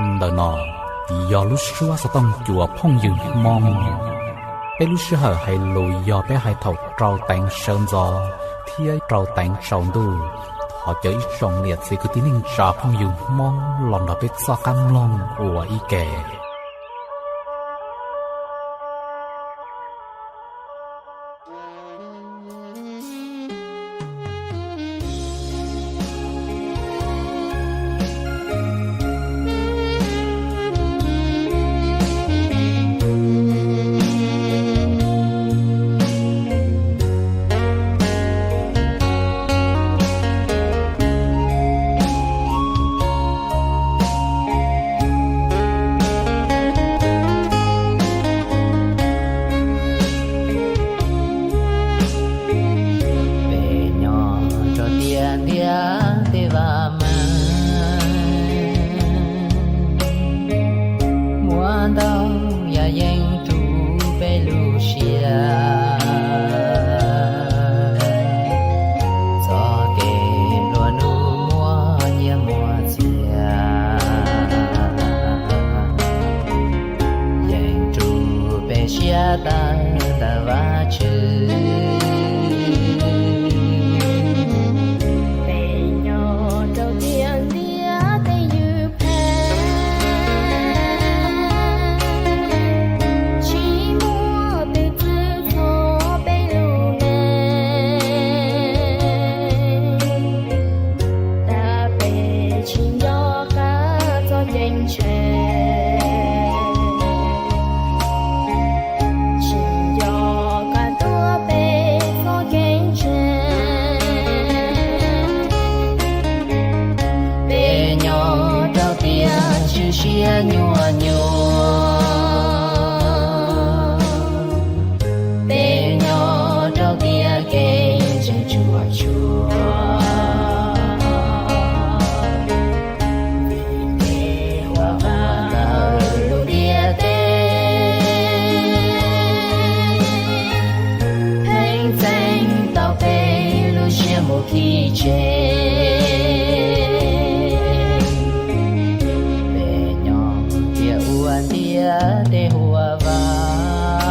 Ntawm no yog lub suab xov tooj cua phooj ywg Hmoob. Peb lub sij hawm hais lus yog peb hais thaum rau teev sawv ntxov thiab rau teev tsaus ntuj. Thov caw ib tsoom niam txiv kwv tij neej tsa phooj ywg Hmoob los nrog peb txoj qab mloog ua ib ke. Peb nyob rau tiaj ntiaj teb vaj meej, muaj ntau yam yeej rub peb lub siab. Txoj kev nplua nuj muaj nyiaj muaj txiag, yeej rub peb siab tawm ntawm Vajtswv. Peb nyob rau tiaj ntiaj teb ywj pheej, tsis muaj tus txwv txhob peb lub neej. Tab peb tsis nco qab txoj kev ntseeg, tsis nco qab tuav peb txoj kev ntseeg. Peb nyob rau tiaj tswm siab nyuaj nyuaj, peb nyob rau tiaj kev ntseeg tsuaj tsuag. Vim kev ua vaj ntawm lub ntiaj teb pheej txeeb tau peb lub siab mus khi tseg. Peb nyob tiaj ua ntiaj teb hu ua Vaj,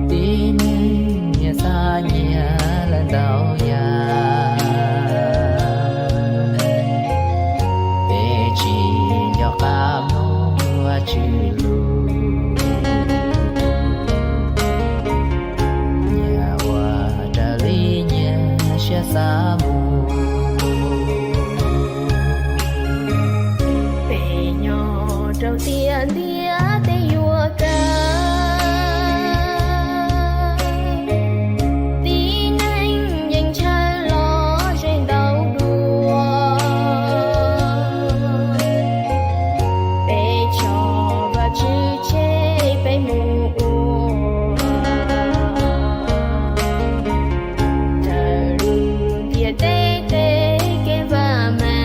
tib neeg nyias txaj nyias lawm ntau yam. Peb tsis nco qab mloog Vajtswv lus, nyias ua raws li nyias siab xav mus. Peb nyob rau tiaj ntiaj teb yuav kawg, tib neeg yeej ntshaw los ze ntau dua. Peb tso Vajtswv tseg peb mus ua raws lub ntiaj teb tej kev vam meej.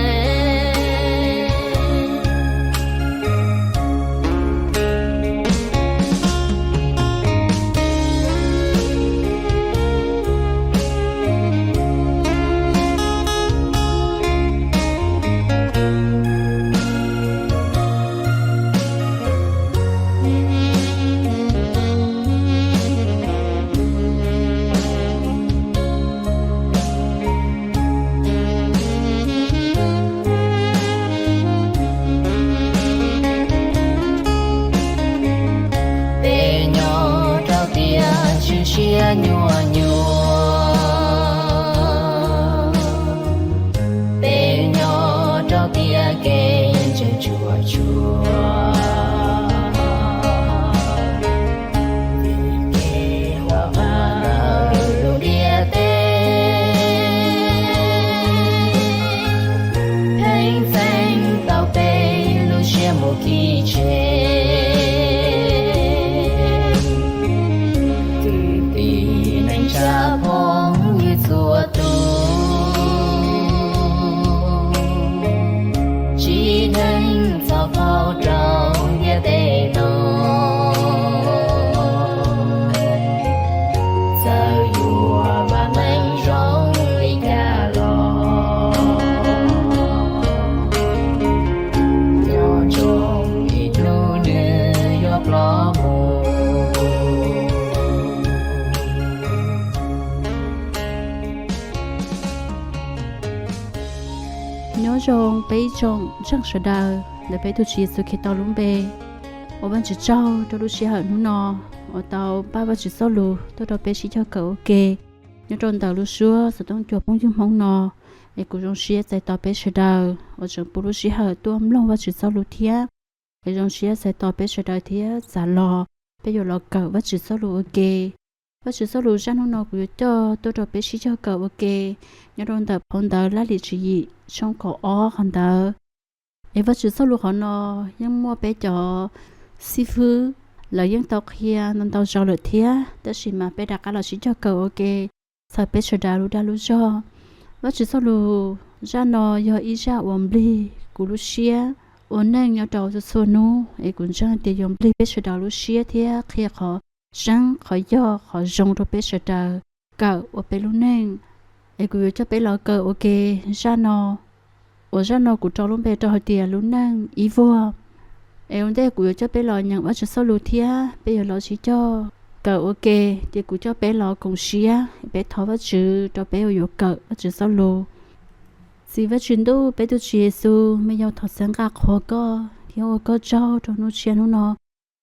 Peb nyob rau tiaj tswm siab nyuaj nyuaj, peb nyob rau tiaj kev ntseeg tsuaj tsuag. Vim kev ua vaj ntawm lub ntiaj teb pheej txeeb tau peb lub siab mus khi tseg. Kwv tij neej tsa Zoo peb ib tsoom ntseeg sawv daws ntawm peb tus Tswv Yexus Khetos lub npe, ua Vajtswv tsaug rau lub sij hawm hnub no uas tau npaj Vajtswv txoj lus tuaj rau peb sib cog kawm ua ke nyob rau ntawm lub suab xov tooj cua phooj ywg Hmoob no. Es kuv zoo siab txais tos peb sawv daws uas tseem pub lub sij hawm tuaj mloog Vajtswv txoj lus thiab. Es zoo siab txais tos peb sawv daws thiab txav los peb yuav los kawm Vajtswv txoj lus ua ke. Vajtswv txoj lus zaj hnub no kuv yuav coj tuaj rau peb sib cog kawm ua ke nyob rau ntawm phau ntawv Laj Lim Tswv Yim tshooj kaum ob qhov ntawd. Es Vajtswv txoj lus qhov no yeej muaj peb cov xib fwb, lawv yeej tau qhia ntau ntau zaus lawm thiab, tab sis mas peb rov qab los sib cog kawm ua ke txhawm peb sawv daws lub dag lub zog. Vajtswv txoj lus zaj no yog ib zaj uas nplig kuv lub siab ua neej nyob rau txhua txhua hnub, es kuv ntseeg tias yuav nplig peb sawv daws lub siab thiab qhia qhov tseeb, qhov yog, qhov zoo rau peb sawv daws kawm ua peb lub neej. Es kuv yuav coj peb los kawm ua ke zaj no, uas zaj no kuv rau lub npe rau hais tias lub neej ib vuag. Es ua ntej kuv yuav coj peb los nyeem Vajtswv txoj lus thiab peb yuav los sib cog kawm ua ke, ces kuv coj peb los koom siab, peb thov Vajtswv rau peb uas yuav kawm Vajtswv txoj lus. Txiv Vajtswv ntuj, peb tus Tswv Yexus, me yau thov txhawb nqa qhuas koj thiab ua koj tsaug rau hnub tshiab hnub no.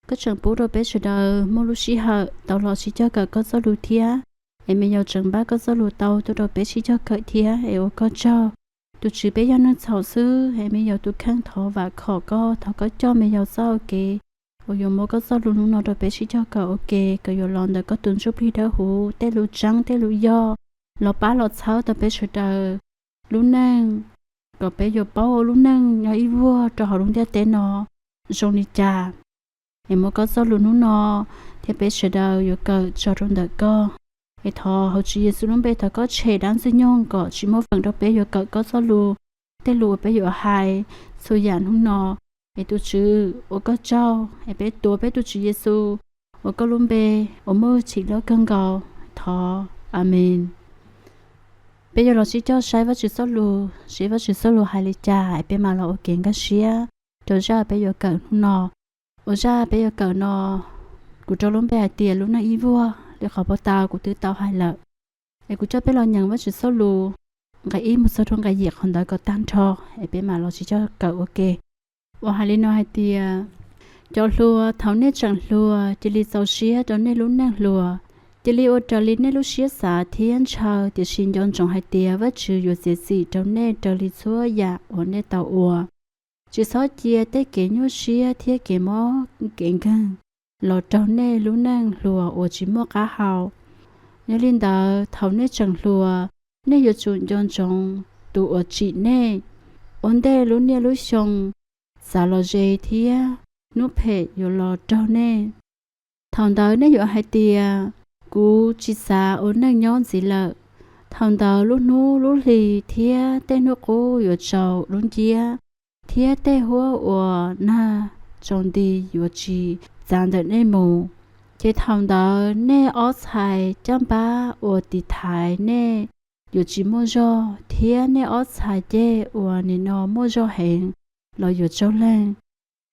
Koj tseem pub rau peb sawv daws muaj lub sij hawm tau los sib cog kawm koj txoj lus thiab, es me yau tseem npaj koj txoj lus tau tuaj rau peb sib cog kawm thiab, es ua koj tsaug. Tus Tswv, peb yog neeg txhaum xwb, es me yau tus kheej thov vam khom koj, thov koj coj me yau txoj kev uas yuav muab koj txoj lus hnub no rau peb sib cog kawm ua ke, kom yuav los ntawm koj tus Ntsuj Plig Dawb Huv tej lus tseeb tej lus yog los pab los txhawb tau peb sawv daws lub neej, kom peb yuav paub ua lub neej nyob ib vuag rau hauv lub ntiaj teb no zoo li cas. Es muab koj txoj lus hnub no thiab peb sawv daws yuav kawm tso rau ntawm koj. Es thov hauv Tswv Yexus lub npe thov koj tshem dab Ntxwg Nyoog kom tsis muaj feem rau peb yuav kawm koj txoj lus, tej lus uas peb yuav hais txhua yam hnub no. Es tus Tswv, ua koj tsaug, es peb tuav peb tus Tswv Yexus ua koj lub npe uas muaj hwj chim loj kawg nkaus thov, Amees. Peb yuav los sib cog saib Vajtswv txoj lus, seb Vajtswv txoj lus hais li cas es peb mam los ua kev nkag siab rau zaj peb yuav kawm hnub no. Ua zaj peb yuav kawm no, kuv rau lub npe hais tias lub neej ib vuag, li qhov puag ta kuv twb tau hais lawm. Es kuv coj peb los nyeem Vajtswv txoj lus nqe ib mus txog rau nqe yim qhov ntawd kom tag nrho, es peb mam los sib cog kawm ua ke. Uas hais li no hais tias, cov hluas, thaum nej tseem hluas, cia li txaus siab rau nej lub neej hluas. Cia li ua raws li nej lub siab xav thiab ntshaw, tiam sis nco ntsoov hais tias Vajtswv yuav txiav txim rau nej raws li txhua yam uas nej tau ua. Tsis txhob cia tej kev nyuaj siab thiab kev mob kev nkeeg los raug nej lub neej hluas uas tsis muaj qab hau. Yog li ntawd, thaum nej tseem hluas, nej yuav tsum nco ntsoov tus uas tsim nej. Ua ntej lub niaj lub xyoo, txav los ze thiab hnub phem yuav los raug nej. Thaum ntawd nej yuav hais tias, kuv tsis xav ua neej nyob ntxiv lawm. Thaum ntawd lub hnub lub hli thiab tej hnub qub yuav tsaus lub nciab, thiab tej huab uas nag tsaus nti yuav tsis txav ntawm nej mus. Ces thaum ntawd nej ob txhais caj npab uas tiv thaiv nej yuav tsis muaj zog, thiab nej ob txhais ceg uas nim no muaj zog heev los yuav tsaug leeg.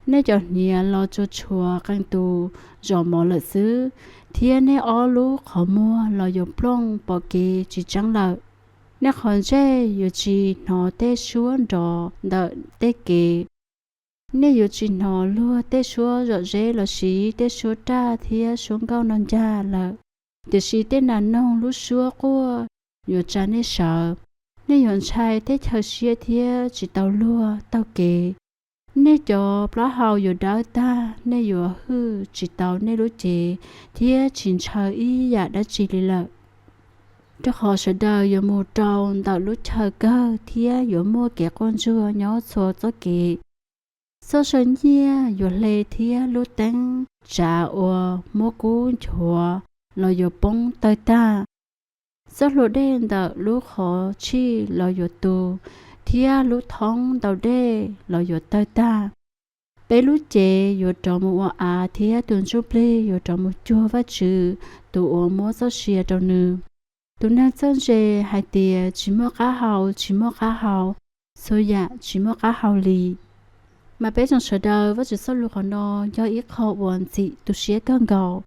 Nej cov hniav los tsuas tshuav qee tus zos mov lawm xwb, thiab nej ob lub qhov muag los yuav plooj pom kev tsis tseeb lawm. Nej qhov ntsej yuav tsis hnov tej suab nrov ntawm tej kev. Nej yuav tsis hnov luag tej suab zom zeb los sis tej suab raj thiab suab nkauj no ncaj lawm, tiam sis tej nas noog lub suab quaj yuav tsa nej sawv. Nej yuav ntshai teb chaws siab thiab tsis tau luag taug kev. Nej cov plaub hau yuav dawb tag, nej yuav hwj tsis tau nej lub cev thiab tsis ntshaw ib yam dab tsi li lawm. Rau qhov sawv daws yuav mus rau ntawm lub chaw kawg thiab yuav muaj kev quaj ntsuag nyob txhua txoj kev. Txoj saw nyiaj yuav hle thiab lub teeb tsav uas muab kub nchuav los yuav poob tawg tag. Txoj hlua dej ntawm lub qhov tshij los yuav tu, thiab lub thoob ntau dej los yuav tawg tag. Peb lub cev yuav rov mus ua av thiab tus ntsuj plig yuav rov mus cuag Vajtswv tus uas muab txoj sia rau nws. Tus neeg txawj ntse hais tias, tsis muaj qab hau, tsis muaj qab hau, txhua yam tsis muaj qab hau li. Mas peb tsoom sawv daws, Vajtswv txoj lus qhov no yog ib qho uas ntxim tu siab kawg nkaus,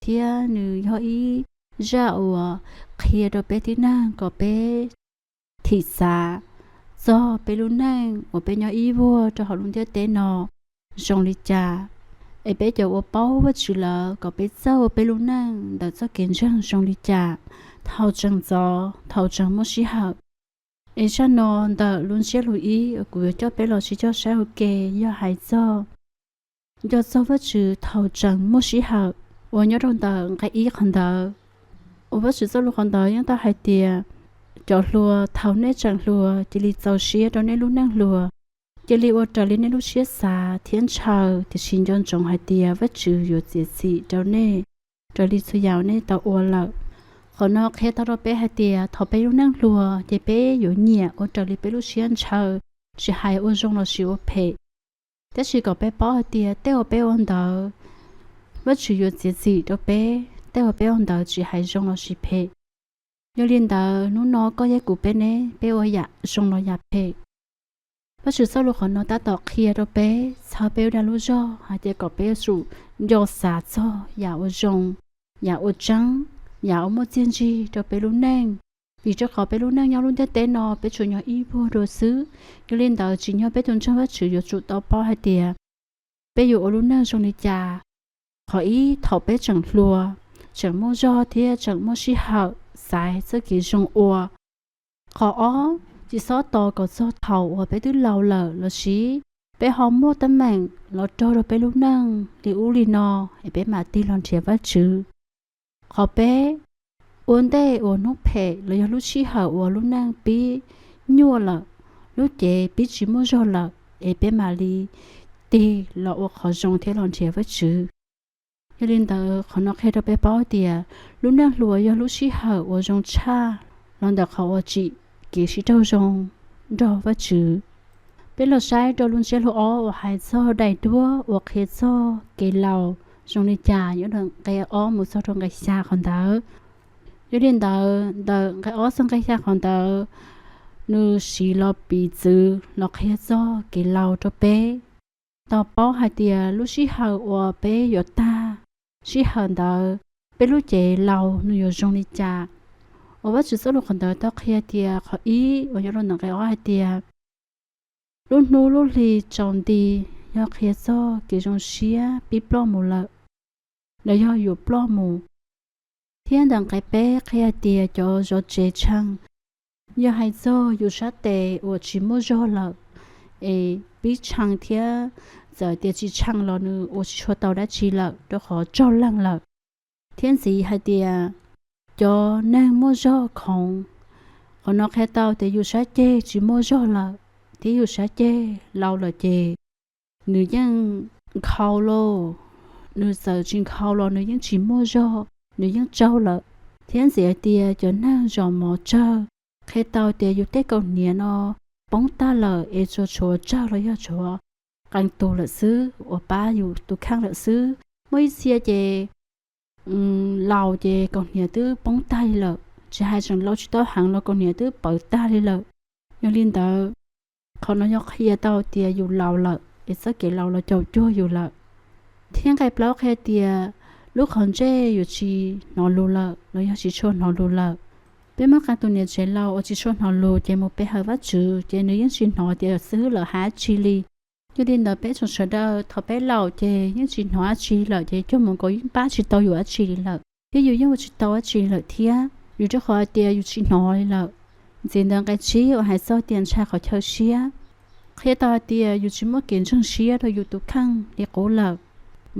thiab nws yog ib zaj uas qhia rau peb tib neeg kom peb thim xav, txog peb lub neej uas peb nyob ib vuag rau hauv lub ntiaj teb no zoo li cas, es peb cov uas paub Vajtswv lawm kom peb txawj ua peb lub neej ntawm txoj kev ntseeg zoo li cas thaum tseem ntxov, thaum tseem muaj sij hawm. Es zaj no ntawm lub ntsiab lus ib uas kuv yuav coj peb los sib coj saib ua ke yog hais txog nco txog Vajtswv thaum tseem muaj sij hawm, uas nyob rau ntawm nqe ib qhov ntawd. Uas Vajtswv txoj lus qhov ntawd yeej tau hais tias, cov hluas, thaum nej tseem hluas cia li txaus siab rau nej lub neej hluas, cia li ua raws li nej lub siab xav thiab ntshaw, tiam sis nco ntsoov hais tias Vajtswv yuav txiav txim rau nej raws li txhua yam nej tau ua lawm. Qhov no qhia tau rau peb hais tias thaum peb lub neej hluas ces peb yuav nyiam ua raws li peb lub siab ntshaw, tsis hais ua zoo lossis ua phem. Tab sis kom peb paub hais tias tej uas peb ua ntawd, Vajtswv yuav txiav txim rau peb tej uas peb ua ntawd tsis hais zoo lossis phem. Yog li ntawd hnub no koj thiab kuv peb neb, peb ua yam zoo los yam phem, Vajtswv txoj lus qhov no tab tom qhia rau peb txhawb peb ua dab lub zog hais tias kom peb yuav tsum nco xav txog yam uas zoo, yam uas tseeb, yam uas muaj txiaj ntsig rau peb lub neej. Vim rau qhov peb lub neej nyob lub ntiaj teb no peb tsuas nyob ib vuag dua xwb. Yog li ntawd tsim nyog peb tus ntseeg Vajtswv yuav tsum tau paub hais tias peb yuav ua lub neej zoo li cas. Qhov ib, thaum peb tseem hluas, tseem muaj zog thiab tseem muaj sij hawm xaiv txoj kev zoo ua. Qhov ob, tsis txhob tos kom txog thaum uas peb twb laus lawm lossis peb ho muaj teeb meem los raug rau peb lub neej li ub li no es peb mam tig los nrhiav Vajtswv. Qhov peb, ua ntej uas hnub phem los yog lub sij hawm uas lub neej pib nyuaj lawm, lub cev pib tsis muaj zog lawm es peb mam li tig los ua qhov zoo thiab los nrhiav Vajtswv. Yog li ntawd qhov no qhia rau peb paub tias lub neej hluas yog lub sij hawm uas zoo tshaj los ntawm qhov uas tsim kev sib raug zoo nrog Vajtswv. Peb los saib rau lub ntsiab lus ob uas hais txog daim duab uas qhia txog kev laus zoo li cas nyob ntawm nqe ob mus txog rau nqe xya qhov ntawd. Yog li ntawd ntawm nqe ob txog nqe xya qhov ntawd, nws siv los piv txwv los qhia txog kev laus rau peb tau paub hais tias lub sij hawm uas peb yuav tag, sij hawm ntawd peb lub cev laus nws yuav zoo li cas. Uas Vajtswv txoj lus qhov ntawd tau qhia tias qhov ib uas nyob rau ntawm nqe ob hais tias lub hnub lub hli tsaus nti yog qhia txog kev zoo siab pib ploj mus lawm, los yog yuav ploj mus. Thiab ntawm nqe peb qhia hais tias cov zov tsev tsheej yog hais txog yus sab tes uas tsis muaj zog lawm, es pib tsheej thiab txawm tias tsis tsheej los nws ua tsis tshua tau dab tsi lawm rau qhov tsaug leeg lawm. Thiab ntxiv hais tias cov neeg muaj zog khoov, qhov no qhia tau tias yus sab ceg tsis muaj zog lawm, thiab yus sab ceg laus lawm ces nws yeej nkhaus lauj, nws txawm tsis nkhaus los nws yeej tsis muaj zog, nws yeej tsaug lawm. Thiab ntxiv hais tias cov neeg zom mov tsawg, qhia tau tias yus tej kaus hniav no poob tag lawm es tsuas tshuav tsawg los yog tshuav qee tus lawm xwb uas pab yus tus kheej lawm xwb. Muaj ib txhia ces laus ces kaus hniav twb poob tag li lawm, tsis hais tseem laus tsis tau heev los kaus hniav twb poob tag li lawm. Yog li ntawd, qhov no yog qhia tau tias yus laus lawm es txoj kev laus los caum cuag yus lawm. Thiab nqe plaub qhia tias lub qhov ntsej yuav tsis hnov lus lawm los yog tsis tshua hnov lus lawm. Peb muaj qee tus niam tsev laus uas tsis tshua hnov lus ces mus pe hawm Vajtswv ces nws yeej tsis hnov tias xib hwb lawm hais dab tsi li. Yog li ntawd peb tsoom sawv daws thaum peb laus ces yeej tsis hnov dab tsi lawm ces coj mus nkaus yeej pab tsis tau yus dab tsi li lawm, thiab yus yeej ua tsis tau dab tsi lawm thiab, vim rau qhov hais tias yus tsis hnov li lawm. Ntxiv ntawd nqe tsib uas hais txog tias ntshai qhov chaw siab, qhia tau hais tias yus tsis muaj kev ntseeg siab rau yus tus kheej li qub lawm.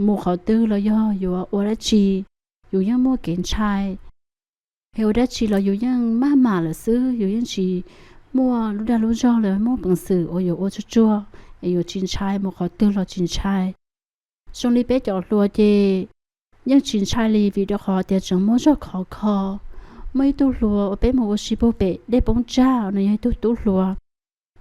Mus qhov twg los yog yuav ua dab tsi, yus yeej muaj kev ntshai. Es ua dab tsi los yus yeej maj mam lawm xwb, yus yeej tsis muaj lub dag lub zog los muaj peev xwm uas yuav ua tsuag tsuag, es yuav tsis ntshai, mus qhov twg los tsis ntshai. Zoo li peb cov hluas ces yeej tsis ntshai li vim rau qhov tias tseem muaj zog khov kho. Muaj ib tug hluas uas peb mus ua si puag pem dej Poob Tsag, nws yog ib tug tub hluas,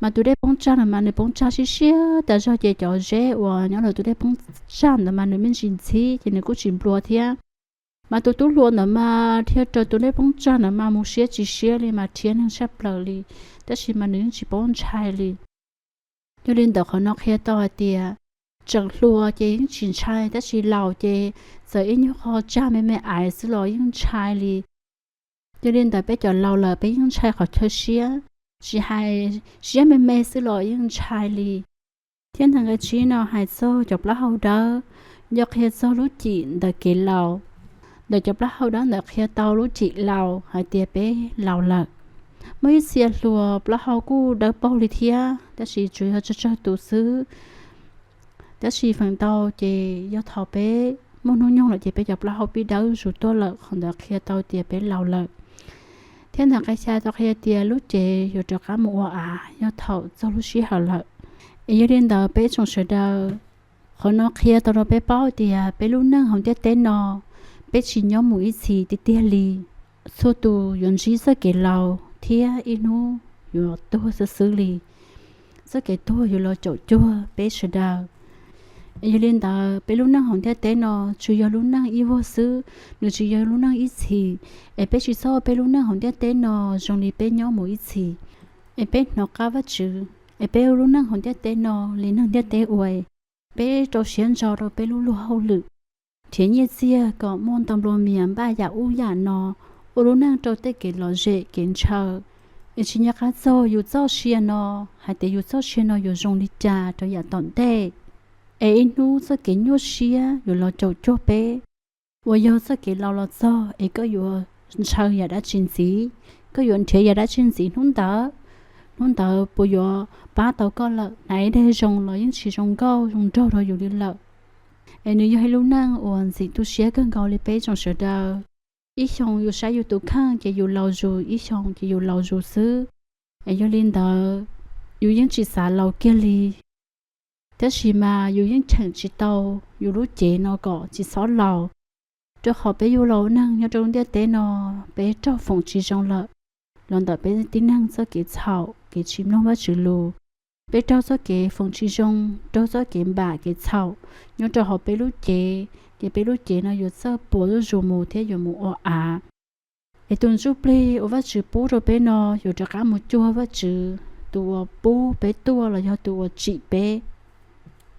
mas tus dej Poob Tsag ntawd mas nws poob tsag siab siab tas zog ces cov zeb uas nyob rau tus dej Poob Tsag ntawd mas nws me ntsis ntxhib ces nws kuj tsis nplua thiab. Mas tus tub hluas ntawd mas dhia raws tus dej Poob Tsag ntawd mas mus siab tsis siab li mas rhiab neeg tshaj plaws li, tab sis mas nws yeej tsis paub ntshai li. Yog li ntawd qhov no qhia tau hais tias tseem hluas ces yeej tsis ntshai, tab sis laus ces txawm ib nyuag qho tsag me me aiv xwb los yeej ntshai li. Yog li ntawd peb cov laus lawm peb yeej ntshai qhov chaw siab. Tsis hais siab me me xwb los yeej ntshai li. Thiab ntawm nqe tsib no hais txog cov plaub hau dawb, nco qhia txog lub cim ntawm kev laus. Ntawm cov plaub hau dawb ntawd qhia tau lub cim laus hais tias peb laus lawm. Muaj ib txhia hluas plaub hau kuj dawb paug li thiab, tab sis tsuas yog tsawg tsawg tus xwb. Tab sis feem ntau ces yog thaum peb muaj hnub nyoog lawm ces peb cov plaub hau pib dawb zus tuaj lawm, qhov ntawd qhia tau tias peb laus lawm. Thiab ntawm nqe xya tau qhia tias lub cev yuav rov qab mus ua av yog thaum txog lub sij hawm lawm. Es yog li ntawd peb tsoom sawv daws, qhov no qhia tau rau peb paub tias peb lub neej hauv ntiaj teb no, peb tsis nyob mus ib txhis tiag tiag li. Txhua tus yuav ntsib txoj kev laus thiab ib hnub yuav tuag xwb xwb li. Txoj kev tuag yuav los caum cuag peb sawv daws. Es yog li ntawd peb lub neej hauv ntiaj teb no tsuas yog lub neej ib vuag xwb, nws tsis yog lub neej ib txhis. Es peb tsis txhob ua peb lub neej hauv ntiaj teb no zoo li peb nyob mus ib txhis. Es peb hnov qab Vajtswv, es peb ua lub neej hauv ntiaj teb no li neeg ntiaj teb ua. Peb rau siab ntso rau peb lub luag hauj lwm, nrhiav nyiaj txiag kom muaj ntau nplua mias npaj yam ub yam no, ua lub neej rau tej kev lom zem kev ntshaw. Es tsis nco qab txog yus txoj sia no, hais tias yus txoj sia no yuav zoo li cas rau yav tom ntej. Es ib hnub txoj kev nyuaj siab yuav los caum cuag peb, uas yog txoj kev laus los txog es koj yuav ntshaw yam dab tsi ntxiv, koj yuav nrhiav yam dab tsi ntxiv hnub ntawd. Hnub ntawd puas yuav pab tau koj lawm? Hnav ib daig zoo los yeej tsis zoo nkauj zoo nraug rau yus li lawm. Es nws yog ib lub neej uas ntxim tu siab kawg nkaus li peb tsoom sawv daws. Ib xyoo yus saib yus tus kheej ces yus laus zus, ib xyoo ces yus laus zus xwb. Es yog li ntawd, yus yeej tsis xav laus kiag li. Tab sis mas yus yeej cheem tsis tau yus lub cev no kom tsis txhob laus, rau qhov peb yug los ua neeg nyob rau lub ntiaj teb no, peb raug foom tsis zoo lawm los ntawm peb tib neeg txoj kev txhaum, kev tsis mloog Vajtswv lus. Peb raug txoj kev foom tsis zoo, raug txoj kev npam kev txhaum nyob rau hauv peb lub cev, ces peb lub cev no yuav txawj puas zuj zus mus thiab yuav mus ua av. Es tus ntsuj plig uas Vajtswv pub rau peb no yuav rov qab mus cuag Vajtswv, tus uas pub peb tuaj los yog tus uas tsim peb.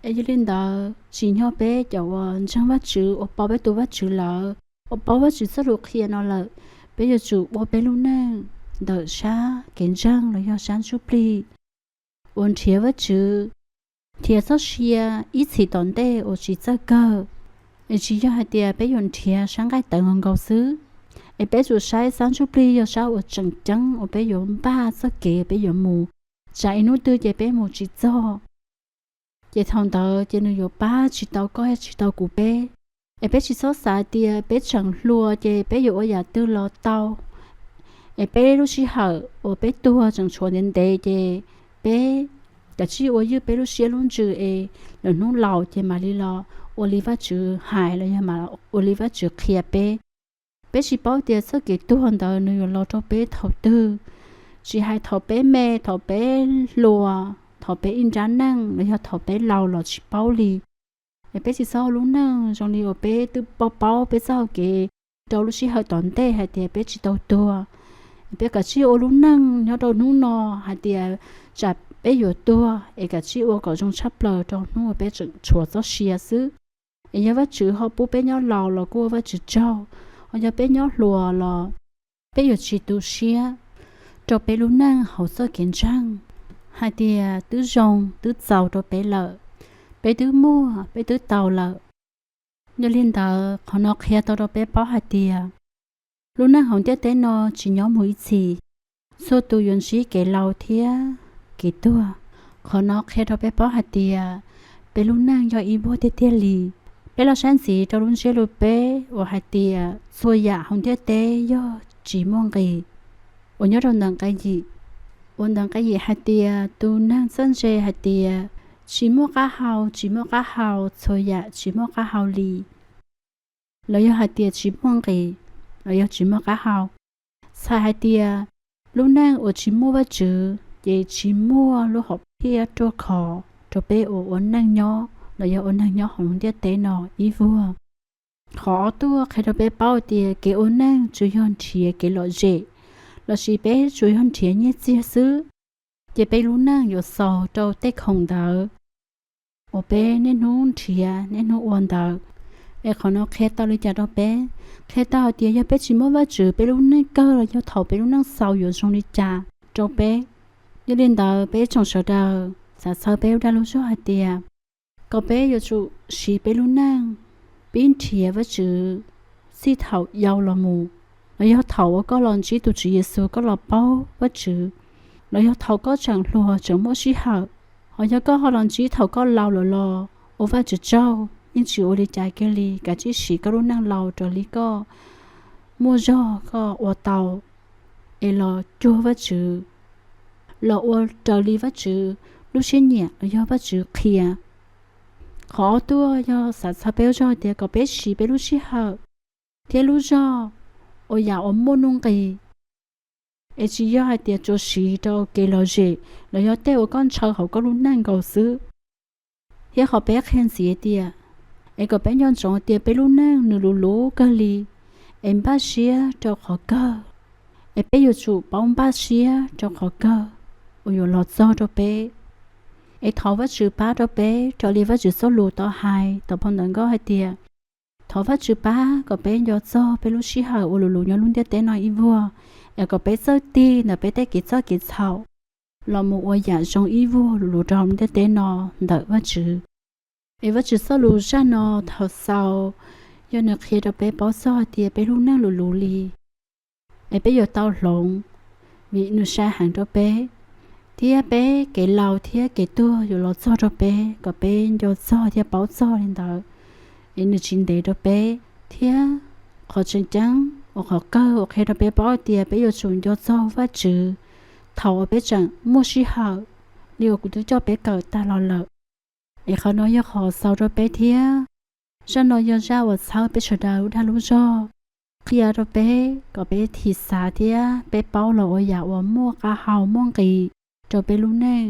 Es yog li ntawd, tsim nyog peb cov uas ntseeg Vajtswv, uas paub peb tus Vajtswv lawm, uas paub Vajtswv txoj lus qhia no lawm, peb yuav tsum ua peb lub neej ntawm sab kev ntseeg los yog sab ntsuj plig, uas nrhiav Vajtswv, nrhiav txoj sia ib txhis tom ntej uas tsis txawj kawg. Es tsis yog hais tias peb yuav nrhiav sab nqaij tawv nkaus nkaus xwb, es peb tsum saib sab ntsuj plig yog sab uas tseem ceeb uas peb yuav npaj txoj kev peb yuav mus, tsam ib hnub twg ces peb mus tsis txog, ces thaum ntawd ces nws yuav pab tsis tau koj thiab tsis tau kuv peb. Es peb tsis txhob xav tias peb tseem hluas ces peb yuav ua yam twg los tau. Es peb lub sij hawm uas peb tuag tseem tshuav ntev ntev ces peb kav tsij ua ywj peb lub siab lub ntsws es lwm hnub laus ces mam li los ua li Vajtswv hais los yog ua li Vajtswv qhia peb. Peb tsis paub tias txoj kev tuag ntawd nws yuav los rau peb thaum twg, tsis hais thaum peb me, thaum peb hluas, thaum peb ib nrab neej los yog thaum peb laus los tsis paub li. Es peb tsis txhob ua lub neej zoo li uas peb twb paub paub peb txoj hau kev rau lub sij hawm tom ntej hais tias peb tsis tau tuag. Peb kav tsij ua lub neej nyob rau hnub no hais tias tsam peb yuav tuag es kav tsij ua kom zoo tshaj plaws rau hnub uas peb tseem tshuav txoj sia xwb. Es yog Vajtswv ho pub peb nyob laus los kuj ua Vajtswv tsaug, ho yog peb nyob hluas los peb yuav tsis tu siab rau peb lub neej hauv txoj kev ntseeg hais tias twb zoo twb txaus rau peb lawm, peb twb muaj peb twb tau lawm. Yog li ntawd qhov no qhia tau rau peb paub hais tias lub neej hauv ntiaj teb no tsis nyob mus ib txhis, txhua tus yuav ntsib kev laus thiab kev tuag. Qhov no qhia rau peb paub hais tias peb lub neej yog ib vuag tiag tiag li. Peb los saib ntxiv rau lub ntsiab lus peb uas hais tias txhua yam hauv ntiaj teb yog tsis muaj nqis, uas nyob rau ntawm nqe yim, uas ntawm nqe yim hais tias tus neeg txawj ntse hais tias tsis muaj qab hau, tsis muaj qab hau, txhua yam tsis muaj qab hau li, los yog hais tias tsis muaj nqis, los yog tsis muaj qab hau. Txhais hais tias lub neej uas tsis muaj Vajtswv ces tsis muaj lub hom phiaj ruaj khov rau peb uas ua neej nyob los yog ua neeg nyob hauv lub ntiaj teb no ib vuag. Qhov ob tuaj qhia rau peb paub tias kev ua neej tsuas yog nrhiav kev lom zem, lossis peb tsuas yog nrhiav nyiaj txiag xwb, ces peb lub neej yuav xaus rau tej khoom ntawd uas peb niaj hnub nrhiav niaj hnub ua ntawd. Es qhov no qhia tau li cas rau peb? Qhia tau hais tias yog peb tsis muaj Vajtswv, peb lub neej kawg los yog thaum peb lub neej xaus yuav zoo li cas rau peb? Yog li ntawd peb tsoom sawv daws xav txhawb peb lub dag lub zog hais tias kom peb yuav tsum siv peb lub neej pib nrhiav Vajtswv txij thaum yau los mus, los yog thaum uas koj los ntsib tus Tswv Yexus koj los paub Vajtswv, los yog thaum koj tseem hluas tseem muaj sij hawm. Ho yog koj ho los ntsib thaum koj laus lawm los ua Vajtswv tsaug, yeej tsis ua li cas kiag li, kav tsij siv koj lub neej laus raws li koj muaj zog koj ua tau es los cuag Vajtswv, los ua raws li Vajtswv lub siab nyiam los yog Vajtswv qhia. Qhov ob tuaj yog xav txhawb peb lub zog tias kom peb siv peb lub sij hawm thiab lub zog ua yam uas muaj nuj nqis, es tsis yog hais tias tsuas siv rau kev lom zem los yog tej uas koj ntshaw hauv koj lub neej nkaus xwb. Thiab qhov peb qhia ntxiv tias, es kom peb nco ntsoov tias peb lub neej nws luv luv kawg li, es npaj siab rau qhov kawg, es peb yuav tsum paub npaj siab rau qhov kawg uas yuav los txog rau peb. Es thov Vajtswv pab rau peb raws li Vajtswv txoj lus tau hais tom phau ntawv nkauj hais tias, thov Vajtswv pab kom peb nco txog peb lub sij hawm uas luv luv nyob lub ntiaj teb no ib vuag, es kom peb txawj tig ntawm peb tej kev txoj kev txhaum los mus ua yam zoo ib vuag luv luv rau hauv lub ntiaj teb no ntawm Vajtswv. Es Vajtswv txoj lus zaj no thaum xaus yog nws qhia rau peb paub txog tias peb lub neej luv luv li, es peb yuav tau hloov, vim nws sai heev rau peb, thiab peb kev laus thiab kev tuag yuav los txog rau peb kom peb nco txog thiab paub txog li ntawd, es nws tsis ntev rau peb. Thiab qhov tseem ceeb uas qhov kawg uas qhia rau peb paub tias peb yuav tsum nco txog Vajtswv thaum uas peb tseem muaj sij hawm, li uas kuv twb coj peb kawm tag los lawm. Es qhov no yog qhov xaus rau peb thiab. Zaj no yog zaj uas txhawb peb sawv daws lub dag lub zog, qhia rau peb kom peb thim xav thiab peb paub los ua yam uas muaj qab hau muaj nqis rau peb lub neej.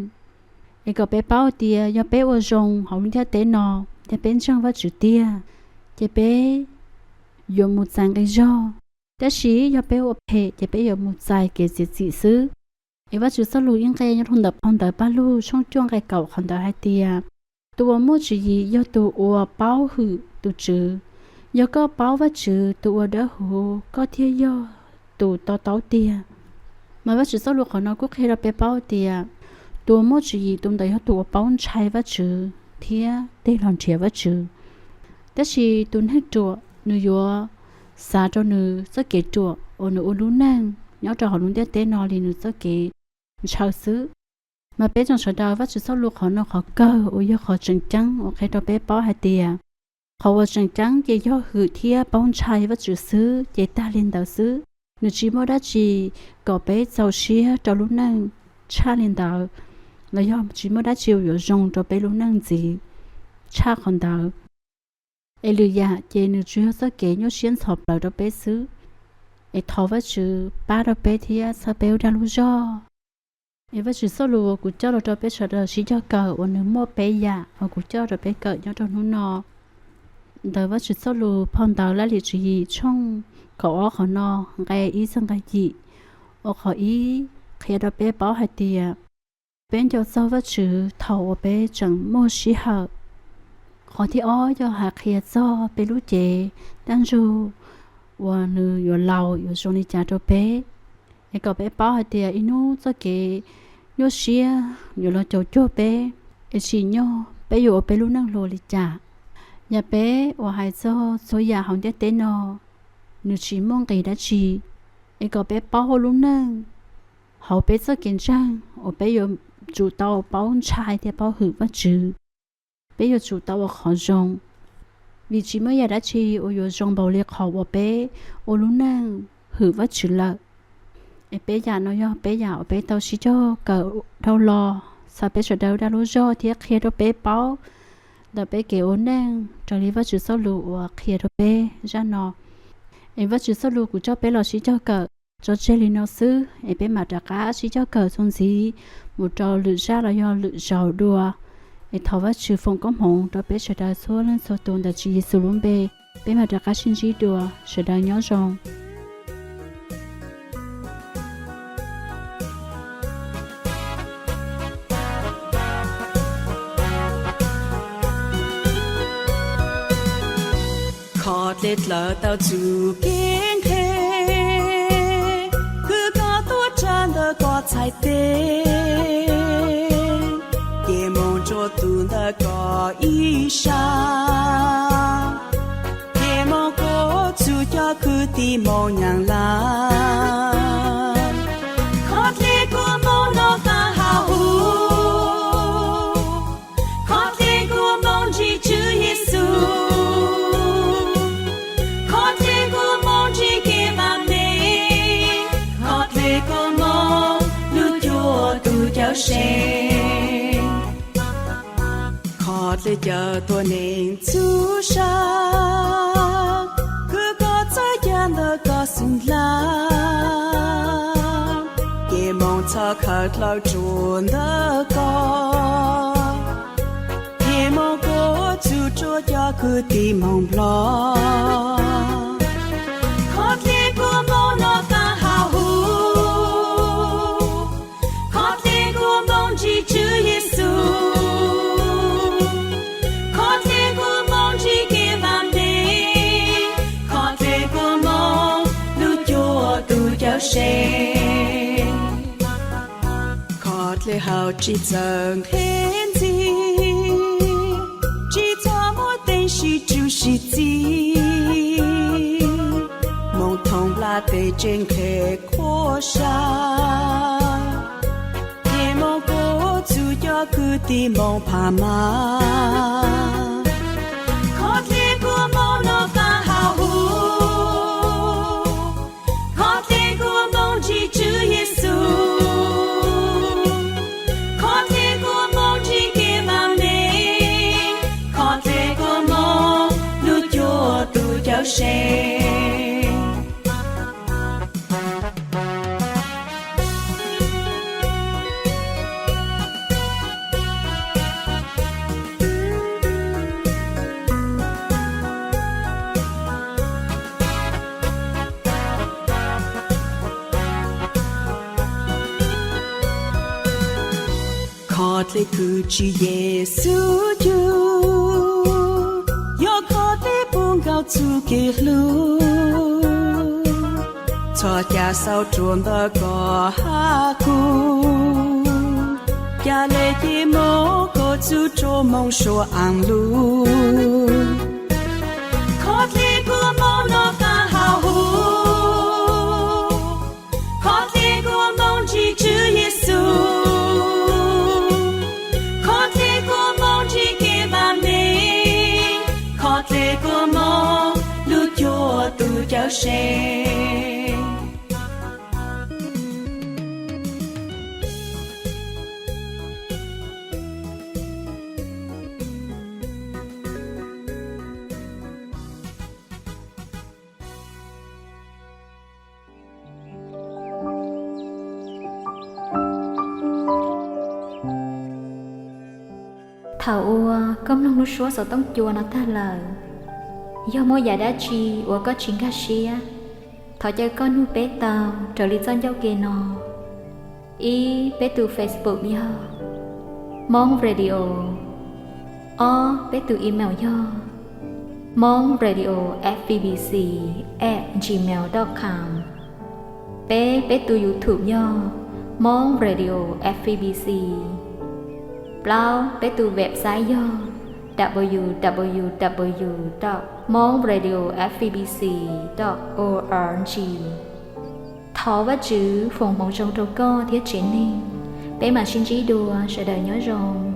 Es kom peb paub tias yog peb ua zoo hauv lub ntiaj teb no, thiab peb ntseeg Vajtswv tiag, ces peb yuav mus txais nqi zog. Tab sis yog peb ua phem ces peb yuav mus txais kev txiav txim xwb. Es Vajtswv txoj lus ib nqe nyob rau ntawm phau ntawv Pajlug tshooj cuaj nqe kaum qhov ntawd hais tias, tus uas muaj tswv yim yog tus uas paub hwm tus Tswv. Yog koj paub Vajtswv tus uas dawb huv, koj thiaj yog tus to taub tiag. Mas Vajtswv txoj lus qhov no kuj qhia rau peb paub tias tus uas muaj tswv yim tus ntawd yog tus uas paub ntshai Vajtswv thiab tig los nrhiav Vajtswv. Tab sis tus neeg ruam nws yuav xav rau nws txoj kev ruam uas nws ua lub neej nyob rau hauv lub ntiaj teb no li nws txoj kev ntshaw xwb. Mas peb tsoom sawv daws, Vajtswv txoj lus qhov no qhov kawg uas yog qhov tseem ceeb uas qhia rau peb paub hais tias, qhov uas tseem ceeb ces yog hwm thiab paub ntshai Vajtswv xwb ces tag li ntawd xwb. Nws tsis muaj dab tsi kom peb txaus siab rau lub neej tshaj li ntawd, los yog tsis muaj dab tsi uas yuav zoo rau peb lub neej ntxiv tshaj qhov ntawd. Es lwm yam ces nws tsuas yog txoj kev nyuaj siab ntxhov plawv rau peb xwb. Es thov Vajtswv pab rau peb thiab txhawb peb lub dag lub zog. Es Vajtswv txoj lus uas kuv coj los rau peb sawv daws sib cog kawm uas nws muaj peb yam uas kuv coj rau peb kawm nyob rau hnub no. Ntawm Vajtswv txoj lus phau ntawv Laj Lim Tswv Yim tshooj kaum ob qhov no, nqe ib txog nqe yim, uas qhov ib qhia rau peb paub hais tias peb nco txog Vajtswv thaum uas peb tseem muaj sij hawm. Qhov thib ob yog hais qhia txog peb lub cev dab ntsug uas nws yuav laus yuav zoo li cas rau peb. Es kom peb paub hais tias ib hnub txoj kev nyuaj siab yuav los caum cuag peb, es tsim nyog peb yuav ua peb lub neej hluas li cas. Yog peb uas hais txog txhua yam hauv ntiaj teb no, nws tsis muaj nqis dab tsi. Es kom peb paub ua lub neej hauv peb txoj kev ntseeg uas peb yuav tsum tau paub ntshai thiab paub hwm Vajtswv. Peb yuav tsum tau ua qhov zoo, vim tsis muaj yam dab tsi uas yuav zoo npaum li qhov uas peb ua lub neej hwm Vajtswv lawm. Es peb yam no yog peb yam uas peb tau sib cog kawm dhau los, txhawb peb sawv daws lub dag lub zog thiab qhia rau peb paub ntawm peb kev ua neej raws li Vajtswv txoj lus uas qhia rau peb zaj no. Es Vajtswv txoj lus kuv coj peb los sib cog kawm tso tseg li no xwb, es peb mam rov qab sib cog kawm txuas ntxiv mus rau lwm zaj los yog lwm zaus dua. Es thov Vajtswv foom koob hmoov rau peb sawv daws txhua leej txhua tus ntawm Tswv Yexus lub npe. Peb mam rov qab sib ntsib dua, sawv daws nyob zoo. Kho dlej dlaws tau txuj kev nqhe, kwv koj tuaj tsa ntawm koj txhais tes. ib sab, ces Hmoob kuj txhub cov kwv tij Hmoob nyav laj. Qhov dlej kua Hmoob noj qaab hauv huv, qhov dlej kua Hmoob ntsib Tswv Yexus, qhov dlej kua Hmoob ntsib kev vam meej, qhov dlej kua Hmoob lub cuab tus cawm seej. Qhov dlej cawm tuab neeg txhua sab, kwv koj txhawb cag ntawm koj xub ntiag, ces Hmoob txhawb khawv dlawb tsuas ntawm koj, ces Hmoob kuj txhub rua cov kwv tij Hmoob Nplog. Qhov dlej kua Hmoob noj qaab hauv huv, qhov dlej kua Hmoob ntsib Tswv Yexus, qhov dlej kua Hmoob ntsib kev vam meej, qhov dlej kua Hmoob lub cuab tus cawm seej. Qhov dlej hauv tsis txawj nqhis ntxiv, tsis txhob muaj teeb sib tswv sib txib, Hmoob thoob nplaj teb tsev nqhis qhuab sab, ces Hmoob kuj txhub cov kwv tij Hmoob Phab Mab. Qhov dlej kua Hmoob noj qaab hauv huv, qhov dlej kua Hmoob ntsib Tswv Yexus, qhov dlej kua Hmoob ntsib kev vam meej, qhov dlej kua Hmoob lub cuab tus cawm seej. Qhov dlej khwv Tswv Yexus cug, yog qhov dlej pub nkaus txhua kev hlub, txhos caij xauj rua ntawm koj hab kuv, ca le ces Hmoob kuj txhub rua Hmoob suav aam lug. Qhov dlej kua Hmoob noj qaab hauv huv, qhov dlej kua Hmoob ntsib Tswv Yexus, qhov dlej kua Hmoob ntsib kev vam meej, qhov dlej kua Hmoob lub cuab tus cawm seej. Thaum uas koj mloog lub suab xov tooj cua no tag lawm, yog muaj yam dab tsi uas koj tsis nkag siab, thov caw koj nug peb tau raws li txoj ncauj ke no. Ib, peb tus Facebook yog Hmoob Radio. Ob, peb tus email yog Hmoob Radio F B B C at gmail dot com. Peb, peb tus YouTube yog Hmoob Radio F B B C. Plaub, peb tus website yog w w w dot hmoob radio f b b c dot o r g. Thov Vajtswv foom hmoov zoo rau koj thiab tsev neeg. Peb mam sib ntsib dua, sawv daws nyob zoo.